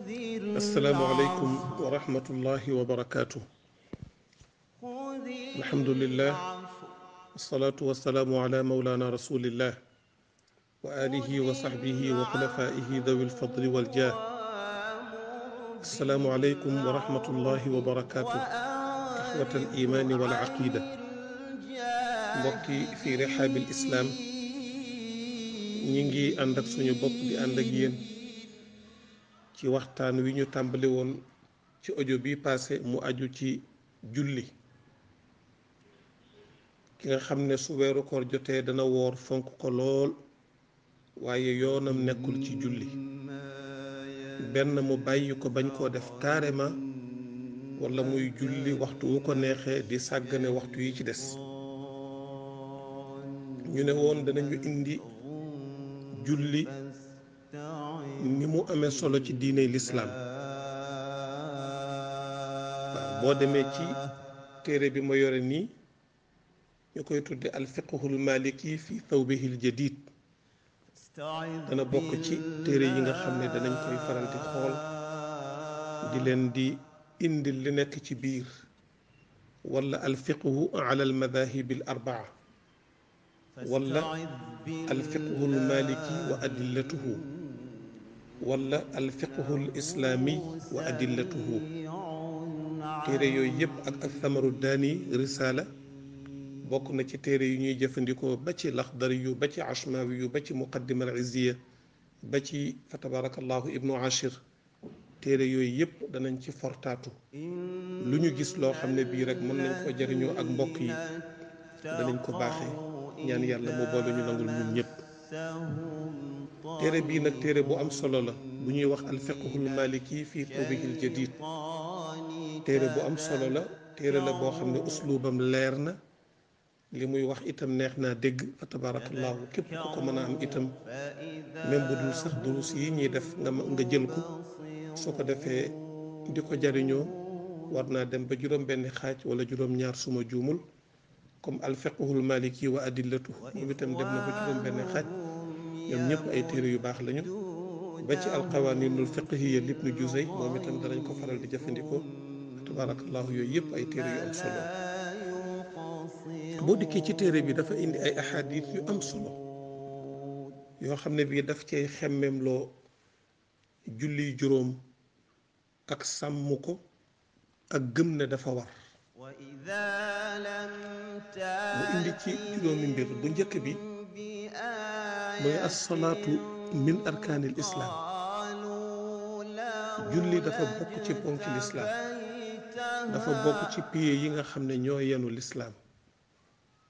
السلام عليكم ورحمة الله وبركاته. الحمد لله والصلاة والسلام على مولانا رسول الله وآله وصحبه وخلفائه ذوي الفضل والجاه. السلام عليكم ورحمة الله وبركاته. إخوة الإيمان والعقيدة، mbokki في رحاب الإسلام، ñi ngi ànd ak suñu bopp di ànd ak yéen ci waxtaan wi ñu tàmbali woon ci audio bi passé mu aju ci julli. ki nga xam ne su weeru koor jotee dana woor fonk ko lool waaye yoonam nekkul ci julli, benn mu bàyyi ko bañ koo def carrément wala muy julli waxtu wu ko neexee di sàggane waxtu yi ci des. ñu ne woon danañu indi julli ni mu amee solo ci diiney lislaam. waaw boo demee ci téere bi ma yore nii ñu koy tudde alfiqhul maliki fi thawbihil jadid, dana bokk ci téere yi nga xam ne danañ koy faral di xool di leen di indi li nekk ci biir, wala alfiqhu ala almadahibi al arbaa, wala alfiqhul maliki wa adillatuhu, wala alfiqhul islami wa adillatuhu. téere yooyu yëpp ak athamaru daani risala bokk na ci téere yu ñuy jëfandikoo ba ci laxdari yu ba ci ashmawi yu ba ci muqaddima al izziya ba ci fa tabarakallahu ibnu ashir. téere yooyu yëpp danañ ci fortaatu lu ñu gis loo xam ne bii rek mën nañ koo jariñoo ak mbokk yi danañ ko baaxee, ñaan yàlla mu boole ñu nangul ñun ñëpp. téere bii nag téere bu am solo la bu ñuy wax alfiqhul maliki fi thawbihil jadid. téere bu am solo la, téere la boo xam ne usluubam leer na, li muy wax itam neex naa dégg fa tabarakallahu. képp ku ko mën a am itam même bu dul sax durus yi ñuy def nga jël ko, su ko defee di ko jariñoo war naa dem ba juróom benn xaaj wala juróom ñaar suma juumul, comme alfiqhul maliki wa adillatuhu moom itam dem na ba juróom benn xaaj. ñoom ñëpp ay téere yu baax lañu. ba ci alqawaninul fiqhiya libnu juzay moom itam danañ ko faral di jëfandikoo tabarakallahu. yooyu yëpp ay téere yu am solo. boo dikkee ci téere bi dafa indi ay ahadith yu am solo yoo xam ne bii daf cay xemmem loo julli juróom ak sàmm ko ak gëm ne dafa war. mu indi ci juróomi mbir. bu njëkk bi mooy as-salaatu min arkaanil islaam. julli dafa bokk ci ponki lislaam, dafa bokk ci piliers yi nga xam ne ñoo yenu lislaam.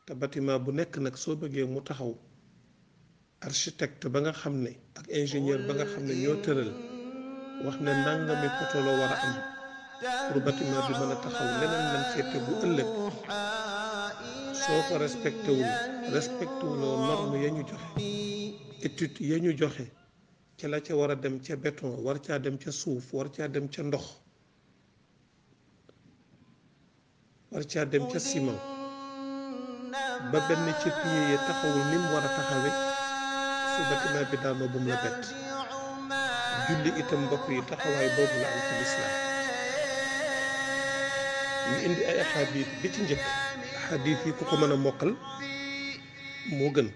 te bâtiment bu nekk nag soo bëggee mu taxaw, architecte ba nga xam ne ak ingénieur ba nga xam ne ñoo tëral wax ne nangami poto la war a am pour bâtiment bi mën a taxaw, leneen man seete bu ëllëg soo ko respecté wuloo norme ya ñu joxe, étude ya ñu joxe ca la ca war a dem ca béton, war caa dem ca suuf, war caa dem ca ndox, war caa dem ca ciment, ba benn ci pieds yi taxawul ni mu war a taxawe, su bâtiment bi daanoo bu mu la bett. julli itam mbokk yi taxawaay boobu la am ci lislaam. ñu indi ay ahadith. bi ci njëkk ahadith yi ku ko mën a mokkal moo gën,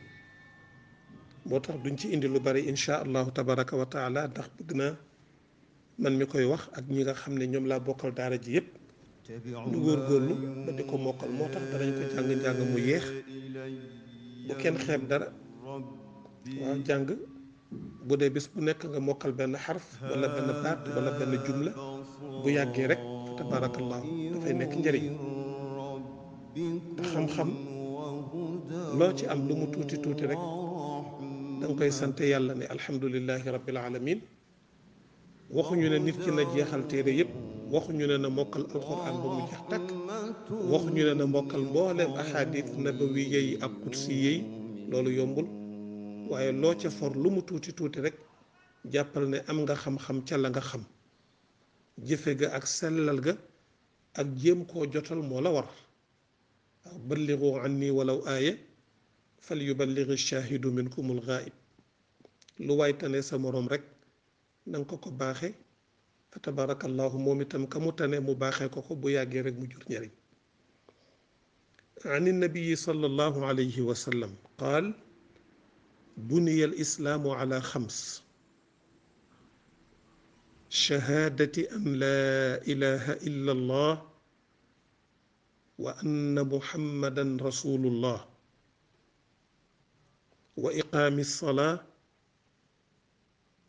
moo tax duñ ci indi lu bari insha allahu tabaraka wa taala, ndax bëgg naa man mi koy wax ak ñi nga xam ne ñoom laa bokkal daara ji yépp ñu góorgóorlu ba di ko mokkal. moo tax danañ ko jàng mu yeex, bu kenn xeeb dara. waaw jàng bu dee bis bu nekk nga mokkal benn xarf wala benn baat wala benn jumla, bu yàggee rek fa tabarakallahu dafay nekk njëriñ. te xam-xam loo ci am lu mu tuuti tuuti rek danga koy sant yàlla ne alhamdulillahi rabbil alamin. waxuñu ne nit ki na jeexal téere yépp, waxuñu ne na mokkal alquran ba mu jeex takk, waxuñu ne na mokkal mbooleem ahadith nabawiyya yi ak qudsiya yi, loolu yombul. waaye loo ca for lu mu tuuti tuuti rek jàppal ne am nga xam-xam ca la nga xam. jëfe ga ak sellal ga ak jéem koo jotal moo la war. waaw ballighu anni walaw aaya fal yuballigh ash-shahidu minkumul ghaib. lu waay tane sa moroom rek na nga ko baaxe fa tabarakallahu moom itam ka mu tane mu baaxee ko bu yàggee rek mu jur njariñ an nabii sallallahu alayhi wa sallam qaal buniya al islaamu ala xams shahaadati an laa ilaha illa allah wa anna muhammadan rasulullah wa iqaami alsalaa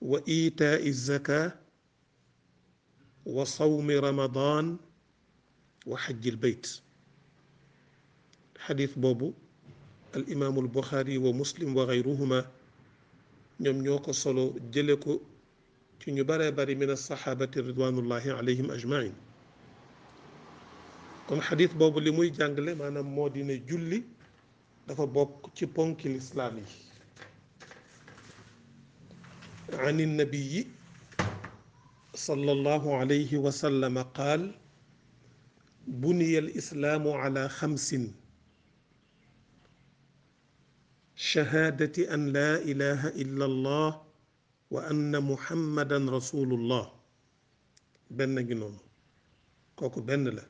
wa iitaai zaka wa sawmi ramadan wa xajji lbeyt xadis boobu al imaamu al buxaari wa muslim wa gayruhuma ñoom ñoo ko solo jële ko ci ñu baree bari min alsaxaabati ridwanullahi alayhim ajmain kon xadis boobu li muy jàngale maanaam moo di ne julli dafa bokk ci ponki lislaam yi an nabiyi sallallahu alayhi wa sallam qaal buniya alislaamu ala xamsin shahaadati an laa ilaha illa allah wa anna muhammadan rasulullah benn ngi noonu kooku benn la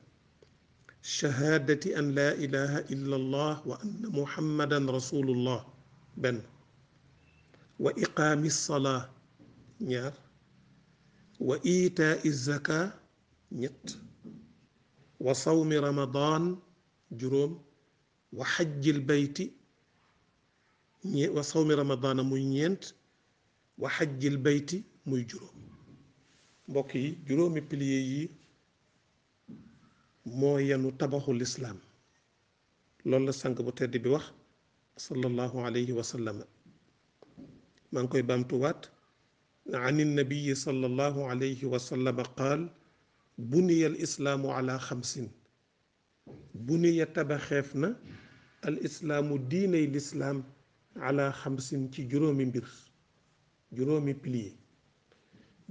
shahaadati an laa ilaha illa allah wa anna muhammadan rasulullah benn wa iqaami salaa ñaar wa iitaai zaka ñett wa sawmi ramadan juróom wa xajjil bayti wa sawmi ramadana muy ñeent wa xajjil bayti muy juróom mbokk yi juróomi pilier yi moo yenu tabaxu lislaam loolu la sang bu tedd bi wax sallallahu alayhi wa sallam maa ngi koy baamtuwaat an nabiyi sallallahu alayhi wa sallam qaal buniya al islaamu ala xamsin buniya tabaxeef na al islaamu diiney lislaam ala xamsin ci juróomi mbir juróomi pilier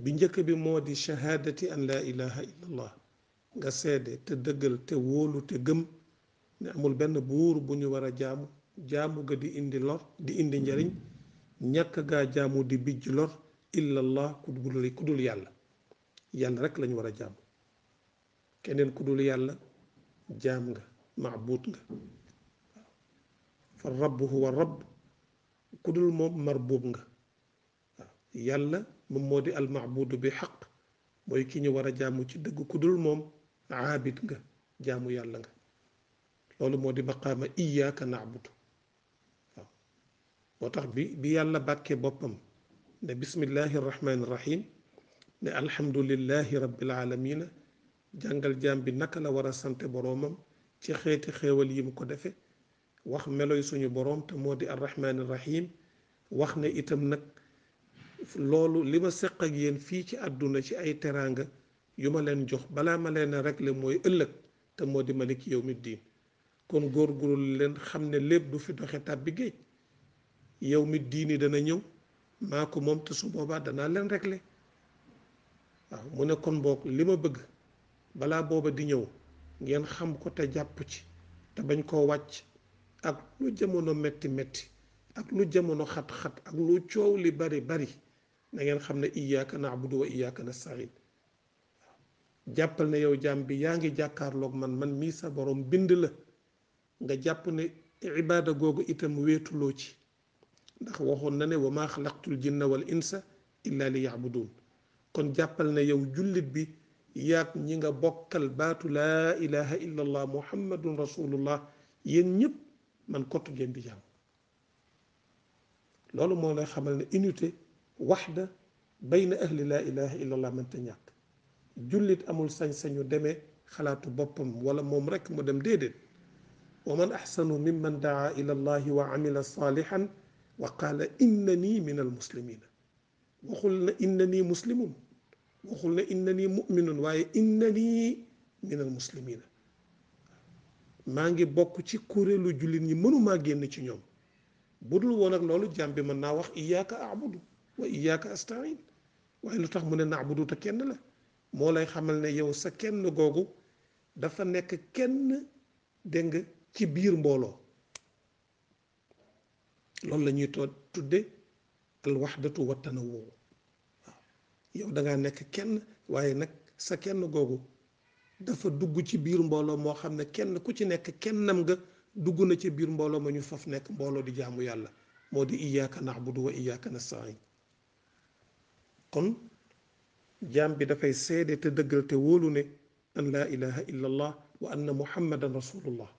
bi njëkk bi moo di shahaadati an laa ilaha illa allah nga seede te dëggal te wóolu te gëm ne amul benn buur bu ñu war a jaamu ga di indi lor di indi njariñ ñàkk gaa jaamu di bijj lor illa allah ku dul yàlla yàlla rek lañu war a jaamu keneen ku dul yàlla jaam nga maabuud nga fa rabb huwa rabb ku dul moom marbuub nga waaw yàlla moom moo di almaabudu bi xaq mooy ki ñu war a jaamu ci dëgg ku dul moom aabid nga jaamu yàlla nga loolu moo di maqaama iyaaka naabudu waaw moo tax bi yàlla bàkkee boppam ne bismillahi irrahmani irrahim ne alhamdulillahi rabbil alamina jàngal jaam bi naka la war a sante boroomam ci xeeti xéewal yi mu ko defe wax meloy suñu boroom te moo di arrahmani irrahim wax ne itam nag loolu li ma seq ak yéen fii ci àdduna ci ay teraanga yu ma leen jox balaa ma leen a régler mooy ëllëg te moo di malik yawmi diin kon góorgóorlu leen xam ne lépp du fi doxe tàbbi géej yawmi diini dana ñëw maa ko moom te su boobaa danaa leen régler waaw mu ne kon boog li ma bëgg balaa booba di ñëw ngeen xam ko te jàpp ci te bañ koo wàcc ak lu jamono metti metti ak lu jamono xat-xat ak lu coow li bari bari na ngeen xam ne iyyaka na'budu wa iyyaka nasta'in jàppal ne yow jaam bi yaa ngi jàkkaarloog man mii sa borom bind la nga jàpp ne ibaada googu itam wéetuloo ci ndax waxoon na ne wa maa xalaqtul jinna wal insa illa li ya'budun kon jàppal ne yow jullit bi yaag ñi nga bokkal baatu laa ilaha illa allah muhammadun rasulullah yéen ñëpp man kottu ngeen di jàmm loolu moo lay xamal ne unité waxda bayna ahli laa ilaha illa allah mënta ñàkk jullit amul sañ-sañu demee xalaatu boppam wala moom rek mu dem déedéet wa man axsanu mimman daa ila allahi wa amila salihan wa qaala innani min almuslimina waxul na innani muslimun waxul na innani muminun waaye innani min almuslimina maa ngi bokk ci kuréelu jullit ñi mënumaa génn ci ñoom bu dul woon ak loolu jàmm bi mën naa wax iyyaka a'budu wa iyyaka asta'in waaye lu tax mu ne na'budu te kenn la moo lay xamal ne yow sa kenn googu dafa nekk kenn dégg nga ci biir mbooloo loolu la ñuy tudde al wahdatu wa tanawwu waaw yow da ngaa nekk kenn waaye nag sa kenn googu dafa dugg ci biir mbooloo moo xam ne kenn ku ci nekk kennam nga dugg na ci biir mbooloo ma ñu faf nekk mbooloo di jaamu yàlla moo di iyyaka na'budu wa iyyaka nasta'in kon jaam bi dafay seede te dëggal te wóolu ne an laa ilaha illa allah wa anna muhammadan rasulullah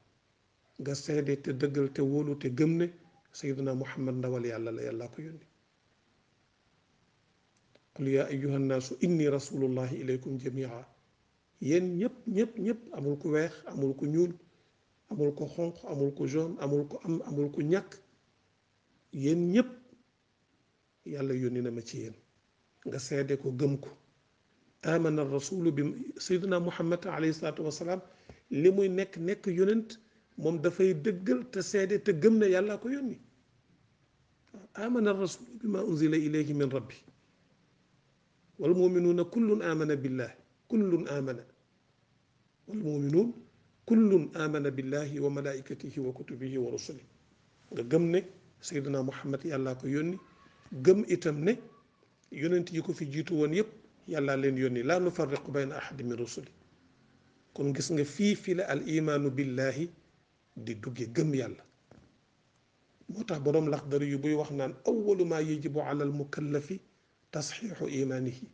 nga seede te dëggal te wóolu te gëm ne sayyidina muhammad ndawal yàlla la yàllaa ko yónni qul yaa ayyuha nnaasu inni rasulullahi ilaykum jamia yéen ñëpp amul ku weex amul ku ñuul amul ko xonq amul ko jaune amul ko am amul ko ñàkk yéen ñëpp yàlla yónni na ma ci yéen nga seede ko gëm ko amana rasulu bi sayyidina muhammad alayhi salaatu wasalaam li muy nekk yonent moom dafay dëggal te seede te gëm ne yàllaa ko yónni amana rasulu bima unzila ilayhi min rabbi wal muminuuna kullun amana billah kullun amana wal muminuun kullun amana billahi wa malaikatihi wa kutubihi wa rusuli nga gëm ne sayyidina muhammad yàllaa ko yónni gëm itam ne yonent yi ko fi jiitu woon yépp yàllaa leen yónni laa nufarriqu bayna ahadi min rusuli kon gis nga fii la al imaanu billahi di dugge gëm yàlla moo tax boroom Laxdari yu buy wax naan awwalu maa yajibu ala al mukallafi tasxiixu imaanihi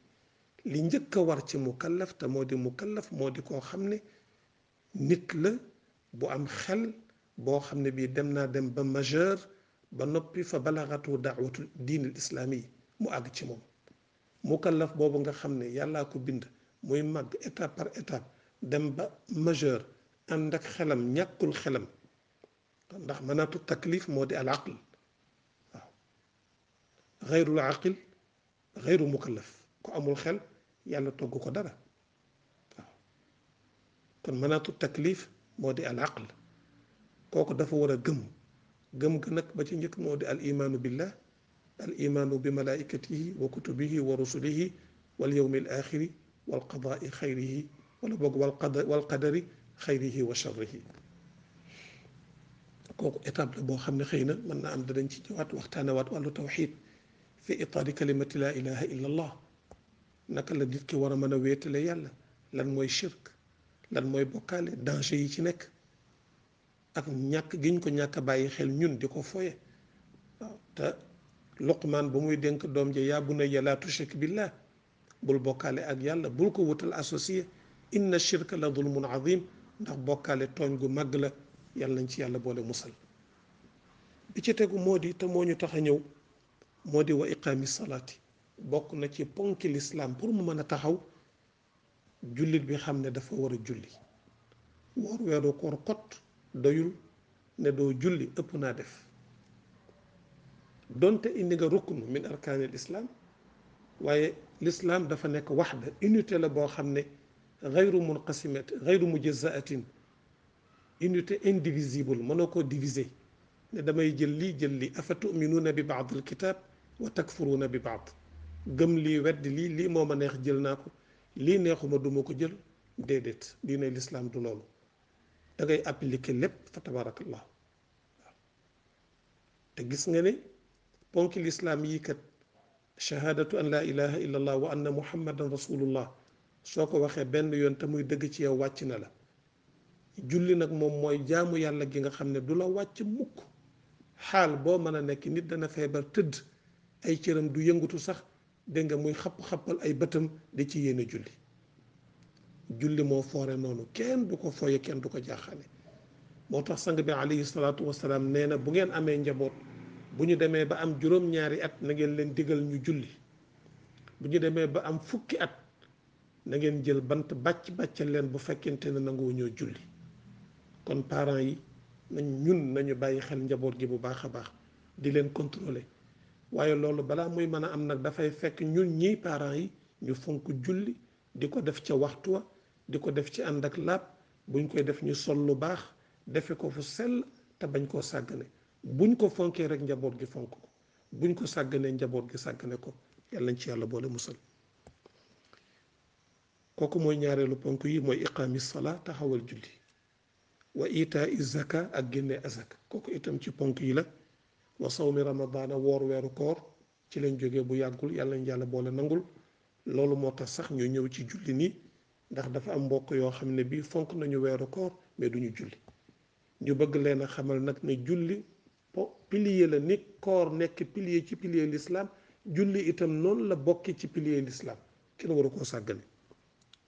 li njëkk a war ci mukallaf te moo di mukallaf moo di koo xam ne nit la bu am xel boo xam ne bii dem naa dem ba majeur ba noppi fa balaxatu daawatu diinil islaami yi mu àgg ci moom mukallaf boobu nga xam ne yàllaa ko bind muy màgg étape par étape dem ba majeur ànd ak xelam ñàkkul xelam ndax manaatu taklif moo di al aql waaw xayrul aqil xayru mukallaf ku amul xel yàlla togg ko dara waaw kon manaatu taklif moo di al aql kooku dafa war a gëm ga nag ba ci njëkk moo di al imaanu billah al imaanu bi malaikatihi wa kutubihi wa rusulihi wal yawmi al axiri wal qadaai xayrihi wala boog wal qadari xayrihi wa sharrihi kooku étape la boo xam ne xëy na mën naa am danañ ci ñëwaat waxtaanewaat wàllu tawxid fi itaari kalimati laa ilaha illa allah naka la nit ki war a mën a wéetale yàlla lan mooy shirk lan mooy bokkaale danger yi ci nekk ak ñàkk giñ ko ñàkk a bàyyi xel ñun di ko foye waaw te Luqmaan ba muy dénk doom ja yaa bunayya laa tushrik billah bul bokkaale ak yàlla bul ko wutal associé inna shirka la zulmun azim ndax bokkaale tooñ gu màgg la yàlla nañ ci yàlla boole musal bi ci tegu moo di te moo ñu tax a ñëw moo di wa iqaami salaati bokk na ci ponki lislaam pour mu mën a taxaw jullit bi xam ne dafa war a julli woor weeru koor kot doyul ne doo julli ëpp naa def donte indi nga ruknu min arkaanil islaam waaye lislaam dafa nekk waxda unité la boo xam ne xayru munqasimat xayru mujazaatin unité indivisible mënoo koo diviser ne damay jël lii afa tuminuuna bi baadil kitaab wa takfuruuna bi baad gëm lii weddi lii moo ma neex jël naa ko lii neexuma duma ko jël déedéet diine lislaam du loolu da ngay appliquer lépp fa tabarakallah waaw te gis nga ne ponki lislaam yii kat shahaadatu an laa ilaha illa allah wa anna muhammadan rasulullah soo ko waxee benn yoon te muy dëgg ci yow wàcc na la julli nag moom mooy jaamu yàlla gi nga xam ne du la wàcc mukk xaal boo mën a nekk nit dana feebar tëdd ay cëram du yëngutu sax dégg nga muy xapp-xappal ay bëtam di ci yéene julli moo foore noonu kenn du ko foye kenn du ko jaaxaane moo tax sang bi alayhi salaatu wasalaam nee na bu ngeen amee njaboot bu ñu demee ba am juróom-ñaari at na ngeen leen digal ñu julli bu ñu demee ba am fukki at na ngeen jël bant bàccal leen bu fekkente ne nanguwu ñoo julli kon parents yi nañu bàyyi xel njaboot gi bu baax a baax di leen contrôler waaye loolu balaa muy mën a am nag dafay fekk ñun ñii parents yi ñu fonk julli di ko def ca waxtu wa di ko def ci ànd ak laab buñ koy def ñu sol lu baax defe ko fu sell te bañ koo sàggane buñ ko fonkee rek njaboot gi fonk ko buñ ko sàgganee njaboot gi sàggane ko yàlla nañ ci yàlla boole musal kooku mooy ñaareelu ponk yi mooy iqaami salaa taxawal julli wa itaa i zaka ak génne azak kooku itam ci ponk yi la wa sawmi ramadaana woor weeru koor ci lañ jógee bu yàggul yàlla nañ yàlla boole nangul loolu moo tax sax ñu ñëw ci julli nii ndax dafa am mbokk yoo xam ne bii fonk nañu weeru koor mais duñu julli ñu bëgg leen a xamal nag ne julli pilier la ni koor nekk pilier ci pilier l'islam julli itam noonu la bokki ci pilier l'islam kenn waru koo sàggane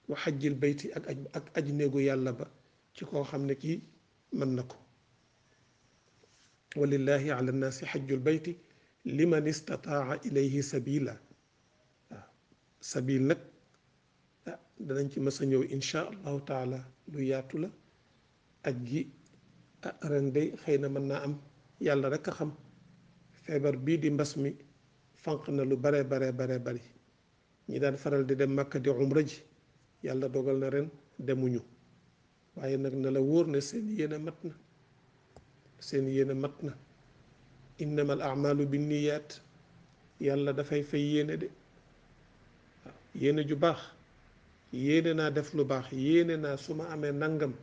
wa xajjil bayti ak aj néegu yàlla ba ci koo xam ne kii mën na ko walillahi ala nnaasi xajjul bayti liman istataa ilayhi sabila waaw sabil nag danañ ci mës a ñëw insha allahu taala lu yaatu la aj gi ren day xëy na mën naa am yàlla rek a xam feebar bii di mbas mi fanq na lu bare bari ñi daan faral di dem Makka di umra ji yàlla dogal na ren demuñu waaye nag na la wóor ne seen yéene mat na seen yéene mat na innama al amalu binniyaat yàlla dafay fay yéene de waaw yéene ju baax yéene naa def lu baax yéene naa su ma amee nangam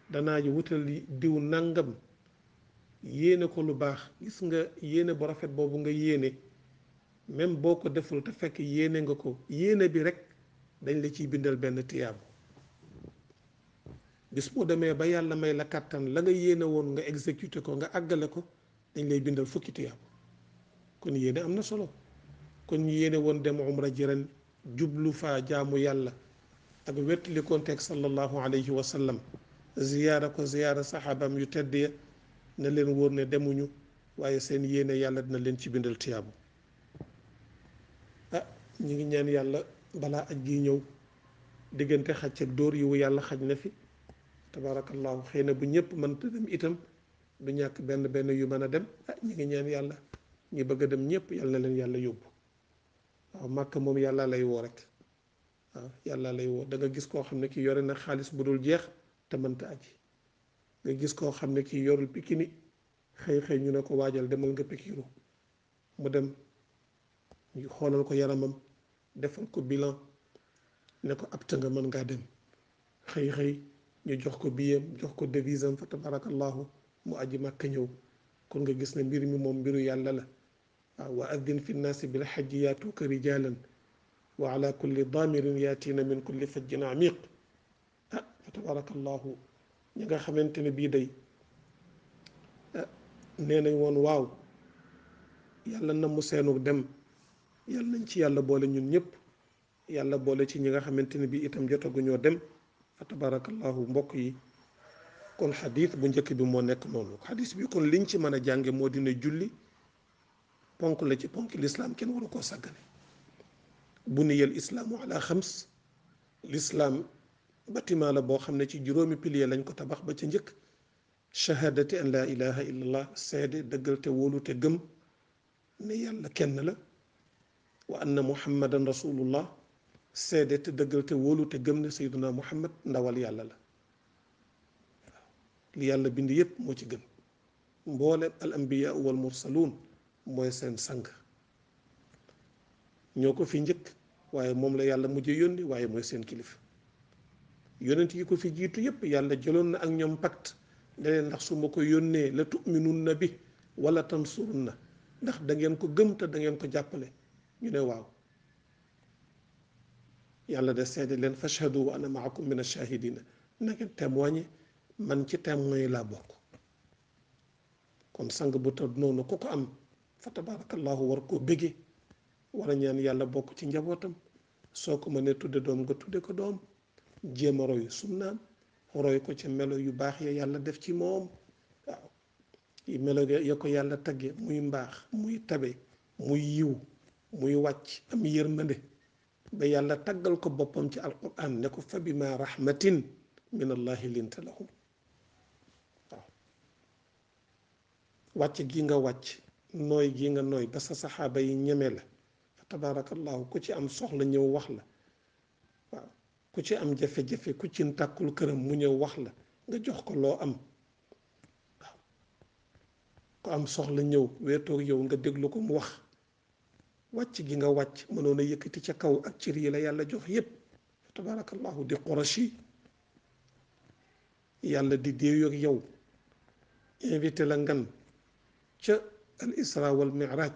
danaa ji wutal diw nangam yéene ko lu baax gis nga yéene bu rafet boobu nga yéene même boo ko deful te fekk yéene nga ko yéene bi rek dañ la ciy bindal benn tiyaabu bis boo demee ba yàlla may la kàttan la nga yéene woon nga exécuté ko nga àggale ko dañ lay bindal fukki tiyaabu kon yéene am na solo kon ñu yéene woon dem umra ji ren jublu faa jaamu yàlla ak wettali konteeg sallallahu alayhi wa sallam ziyaara ko ziyaara saxaabam yu tedd ya na leen wóor ne demuñu waaye seen yéene yàlla dina leen ci bindal tiyaabu ñu ngi ñaan yàlla balaa aj gi ñëw diggante xaj ak dóor yiwu yàlla xaj na fi tabarakallahu xëy na bu ñëpp mënta dem itam du ñàkk benn yu mën a dem ñu ngi ñaan yàlla ñi bëgg a dem ñëpp yàlla na leen yàlla yóbbu waaw màkk moom yàlla lay woo rek waaw yàlla lay woo da nga gis koo xam ne ki yore na xaalis bu dul jeex te mënta aji nga gis koo xam ne ki yorul pikini xëy ñu ne ko waajal demal nga pikiru mu dem ñu xoolal ko yaramam defal ko bilan ne ko apte nga mën ngaa dem xëy ñu jox ko biyam jox ko devisam fa tabarakallahu mu aji màkka ñëw kon nga gis ne mbir mi moom mbiru yàlla la waaw wa addin fi nnaasi bil xajji yaatuuka rijalan wa ala kulli daamirin yaatiina min kulli fajjin amiq fa tabarakallahu ñi nga xamante ne bii day nee nañ woon waaw yàlla na mu seenu dem yàlla nañ ci yàlla boole ñun ñëpp yàlla boole ci ñi nga xamante ne bii itam jotaguñoo dem fa tabarakallahu mbokk yi kon xadis bu njëkk bi moo nekk noonu xadis bi kon liñ ci mën a jànge moo dina julli ponk la ci ponk lislaam kenn waru koo sàggane buniyal islaamu ala xams lislaam bâtiment la boo xam ne ci juróomi pilier lañ ko tabax ba ca njëkk shahadati an laa ilaha illallah seede dëggal te wóolu te gëm ne yàlla kenn la wa anna muhammadan rasulullah seede te dëggal te wóolu te gëm ne sayduna muhammad ndawal yàlla la waaw li yàlla bind yépp moo ci gën mboolem al anbiya wal mursaluun mooy seen sang ñoo ko fi njëkk waaye moom la yàlla mujj yónni waaye mooy seen kilifa yonent yi ko fi jiitu yépp yàlla jëloon na ak ñoom pacte ne leen ndax su ma ko yónnee la tu'minunna bi wala tansurunna ndax da ngeen ko gëm te da ngeen ko jàppale ñu ne waaw yàlla de seede leen fashhadu wa ana maakum min ash-shahidina na ngeen témoigner man ci témoin yi laa bokk kon sang bu tëdd noonu ku ko am fa tabarakallahu war koo bége war a ñaan yàlla bokk ci njabootam soo ko mënee tudde doom nga tudde ko doom jéem a roy sunnaam roy ko ca melo yu baax ya yàlla def ci moom waaw melo ya ko yàlla tagge muy mbaax muy tabe muy yiw muy wàcc am yërmande ba yàlla taggal ko boppam ci alquran ne ko fa bima rahmatin min allahi linta lahum waaw wàcc gi nga wàcc nooy gi nga nooy ba sa saxaaba yi ñeme la fa tabarakallahu ku ci am soxla ñëw wax la waaw ku ci am jafe-jafe ku ci tàkkul këram mu ñëw wax la nga jox ko loo am waaw ku am soxla ñëw weetoog yow nga déglu ko mu wax wàcc gi nga wàcc mënoon a yëkkati ca kaw ak cër yi la yàlla jox yépp fa tabarakallahu di qurashi yàlla di déeyoog yow invité la ngan ca al isra wal miraj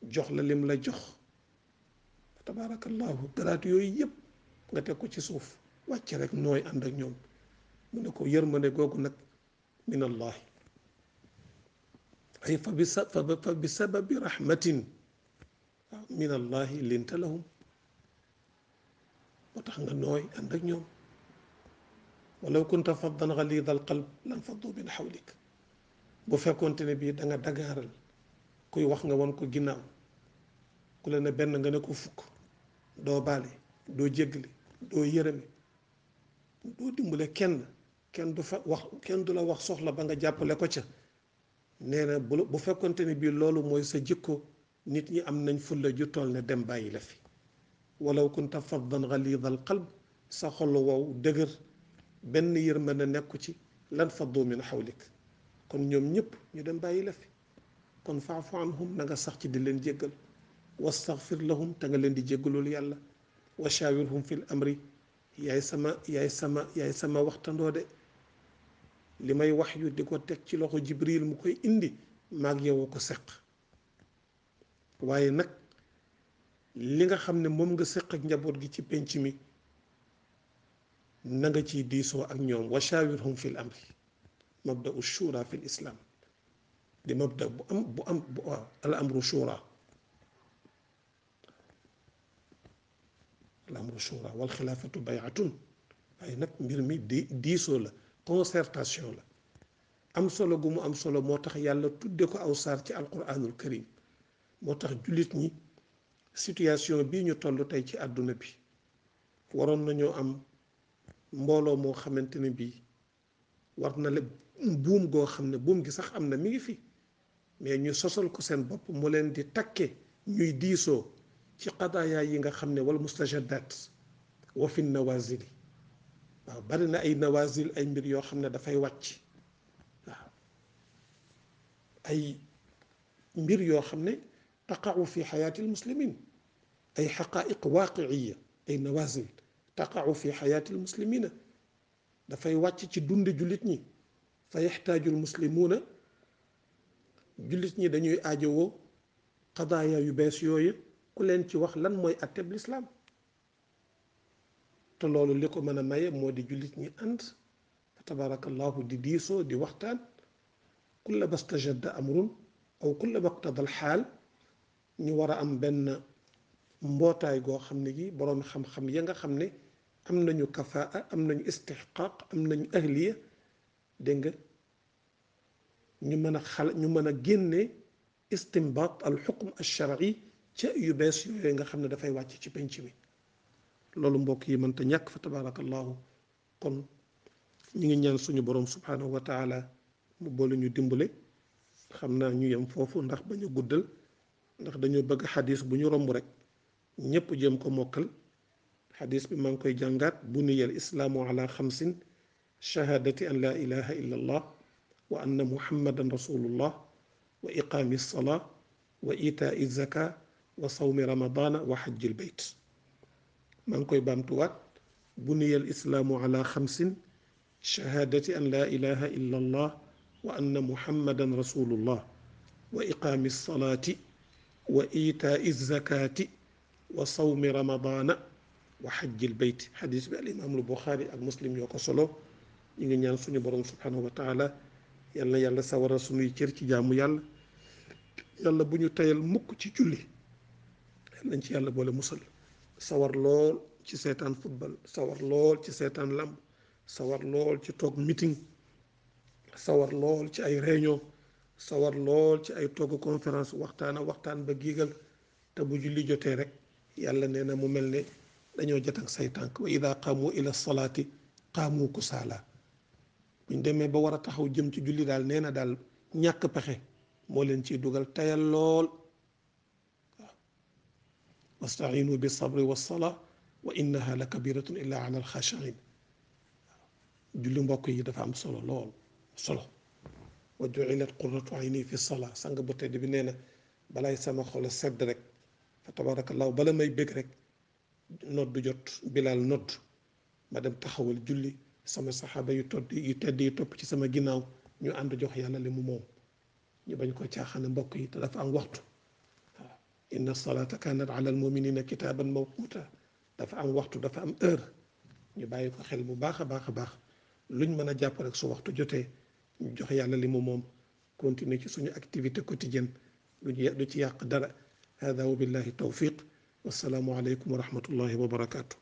jox la lim la jox tabarakallahu garaat yooyu yëpp nga teg ko ci suuf wàcc rek nooy ànd ak ñoom mu ne ko yërmande googu nag min allahi ay fa bi sababi rahmatin min allahi linta lahum moo tax nga nooy ànd ak ñoom walaw kunta faddan galida al qalb lan faddu min xawlik bu fekkoonte ne bii da nga dagaaral kuy wax nga won ko ginnaaw ku la ne benn nga ne ko fukk doo baale doo jéggale doo yërëme doo dimbale kenn du fa wax kenn du la wax soxla ba nga jàppale ko ca nee na bu fekkonte ne bii loolu mooy sa jikko nit ñi am nañ fulla ju toll ne dem bàyyi la fi walaw kunta faddan galida al qalb sa xol wow dëgër benn yërmande nekku ci lan faddu min xawlik kon ñoom ñëpp ñu dem bàyyi la fi kon faafu anhum na nga sax ci di leen jéggal wastaghfir lahum te nga leen di jéggalul yàlla wa shawirhum fil amri yaay sama waxtandoo de li may wax yu di ko teg ci loxo jibril mu koy indi maag yow ko seq waaye nag li nga xam ne moom nga seq ak njaboot gi ci penc mi na nga ciy diisoo ak ñoom wa shawirhum fil amri mabda'u shura fil islam di mabda bu am al amru shura al amru shura wal xilaafatu bay'atun waaye nag mbir mi diisoo la concertation la am solo gu mu am solo moo tax yàlla tudde ko aw saar ci alquranul karim moo tax jullit ñi situation bii ñu toll tey ci àdduna bi waroon nañoo am mbooloo moo xamante ne bii war na la buum goo xam ne buum gi sax am na mi ngi fi mais ñu sosal ko seen bopp mu leen di takke ñuy diisoo ci qadaaya yi nga xam ne wal mustajadat wa fi nawazili waaw bari na ay nawazil ay mbir yoo xam ne dafay wàcc waaw ay mbir yoo xam ne taqa'u fi xayaati almuslimin ay xaqaa'iq waaqi'iya ay nawazil taqa'u fi xayaati almuslimina dafay wàcc ci dunde jullit ñi fa yaxtaaju almuslimuuna jullit ñi dañuy aajowoo qadaaya yu bees yooyu ku leen ci wax lan mooy atteb lislaam te loolu li ko mën a maye moo di jullit ñi ànd fa tabarakallahu di diisoo di waxtaan kulla bastajadda amrun aw kulla baqtadal xaal ñu war a am benn mbootaay goo xam ne gi boroom xam-xam ya nga xam ne am nañu kafaa am nañu istixqaaq am nañu ahliya dégg nga ñu mën a génne istimbaat al xukm al shar'i ca yu bees yooyu nga xam ne dafay wàcc ci penc mi loolu mbokk yi mënta ñàkk fa tabarakallahu kon ñu ngi ñaan suñu borom subhanahu wa taala mu boole ñu dimbale xam naa ñu yem foofu ndax ba ñu guddal ndax dañoo bëgg xadis bu ñu romb rek ñépp jëm ko mokkal xadis bi maa ngi koy jàngaat buniyal islaamu ala xamsin shahadati an la ilaha illa allah wa anna muhammadan rasulullah wa iqaami salaa wa itaai zaka wa sawmi ramadana wa xajjil bayt maa ngi koy baamtuwaat buniyal islaamu ala xamsin shahadati an la ilaha illa allah wa anna muhammadan rasulullah wa iqaami salaati wa itaai zakati wa sawmi ramadana wa xajjil bayt xadis bi al imaamul buxaari ak muslim yoo ko solo ñu ngi ñaan suñu borom subhanahu wa taala yal na yàlla sawara suñuy cër ci jaamu yàlla yàlla bu ñu tayal mukk ci julli yal nañ ci yàlla boole musal sawar lool ci seetaan football sawar lool ci seetaan lamb sawar lool ci toog meeting sawar lool ci ay réunion sawar lool ci ay togg conférence waxtaan ba giigal te bu julli jotee rek yàlla nee na mu mel ne dañoo jatang say tànk wa ida qaamu ila salaati qaamu kusaala buñ demee ba war a taxaw jëm ci julli daal nee na daal ñàkk pexe moo leen ciy dugal tayal lool waaw wastainu bi sabri wa salaa wa innaha la kabiratun illa ala alxaashiin julli mbokk yi dafa am solo lool solo wa ju'ilat qurratu ayni fi salaa sang bu tedd bi nee na balay sama xol sedd rek fa tabarakallahu bala may bëgg rek nodd jot bilaal nodd ma dem taxawal julli sama saxaaba yu tedd yi topp ci sama ginnaaw ñu ànd jox yàlla li mu moom ñu bañ ko caaxaane mbokk yi te dafa am waxtu waaw inna salata kanat ala al muminina kitaban mawquta dafa am waxtu dafa am heure ñu bàyyi ko xel bu baax a baax a baax luñ mën a jàpp rek su waxtu jotee ñu jox yàlla li mu moom continuer ci suñu activité quotidienne du ci yàq dara hada wa billahi tawfiq wassalaamu aleykum wa rahmatullahi wa barakatuh